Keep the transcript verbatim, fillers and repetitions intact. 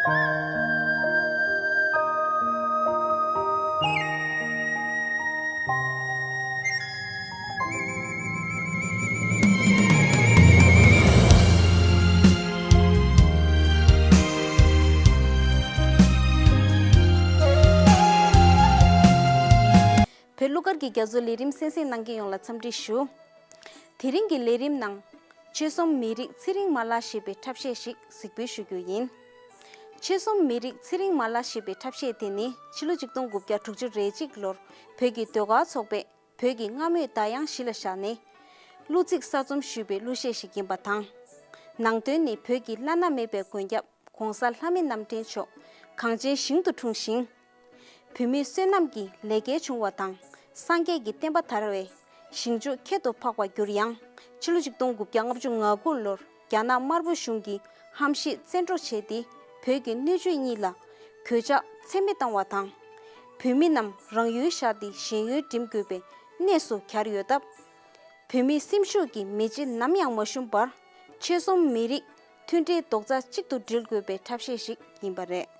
བོད་གླུ་གར་གྱི་རྒྱ་མཚོ་ལས་རིམ་གསན་གཟིགས་གནང་མཁན་ཡོངས་ལ་འཚམས་འདྲི་ཞུ། དེ་རིང་གི་ལས་རིམ་ནང་། ཆོལ་གསུམ་མི་རིགས་ཚེ་རིང་མ་ལགས་ཞེས་པའི་འཁྲབ་གཞས་ཤིག་གཟིགས་འབུལ་ཞུ་རྒྱུ་ཡིན། ཆོལ་གསུམ་མི་རིགས་ཚེ་རིང་མ་ལགས་ཞེས་པའི་འཁྲབ་གཞས་དེ་ནི་ཕྱི་ལོ་ཆིག་སྟོང་དགུ་བརྒྱ་དྲུག་ཅུ་རེ་གཅིག་ལོར་བོད་ཀྱི་ཟློས་གར་ཚོགས་པས་བོད་ཀྱི་རྔ་མོད་ཟླ་དབྱངས་གཞི་ལ་བཞག་ནས། གླུ་ཚིག་གསར་རྩོམ་ཞུས་པའི་གླུ་གཞས་ཤིག་ཡིན་པ་དང་། ནང་དོན་ནི་བོད་ཀྱི་བླ་ན་མེད་པའི་མགོན་སྐྱབས་༸གོང་ས་ལྷ་མི་རྣམ་འདྲེན་མཆོག་གངས་ཅན་ཞིང་དུ་འཁྲུངས་ཤིང་། བོད་མིའི་བསོད་ནམས་ཀྱི་ལས་སྐལ་བྱུང་བ་དང་། སངས་རྒྱས་ཀྱི་བསྟན་པ་དར་བའི་ཞིང་བཅུ་ཁྱད་དུ་འཕགས་པར་གྱུར་ཡང་། ཕྱི་ལོ་ཆིག་སྟོང་དགུ་བརྒྱ་ལྔ་བཅུ་ང་དགུ་ལོར་རྒྱ་ནག་དམར་པོ་གཞུང་གིས་ཧམ་ཤེད་བཙན་འཕྲོག་བྱས་ཏེ། བོད་ཀྱི་སྣོད་བཅུད་གཉིས་ལ་གོད་ཆག་ཚད་མེད་བཏང་བ་དང་། བོད་མི་རྣམས་རང་ཡུལ་བཞག་སྟེ་གཞན་ཡུལ་འགྲིམ་དགོས་པའི་གནས་སུ་གྱར་ཡོད་སྟབས། བོད་མིའི་སེམས་ཤུགས་ཀྱི་མེ་ལྕེ་ནམ་ཡང་མ་ཞུམ་པར། ཆོལ་གསུམ་མི་རིགས་མཐུན་སྒྲིལ་རྡོག་རྩ་གཅིག་ཏུ་སྒྲིལ་དགོས་པའི་འཁྲབ་གཞས་ཤིག་ཡིན་པ་རེད།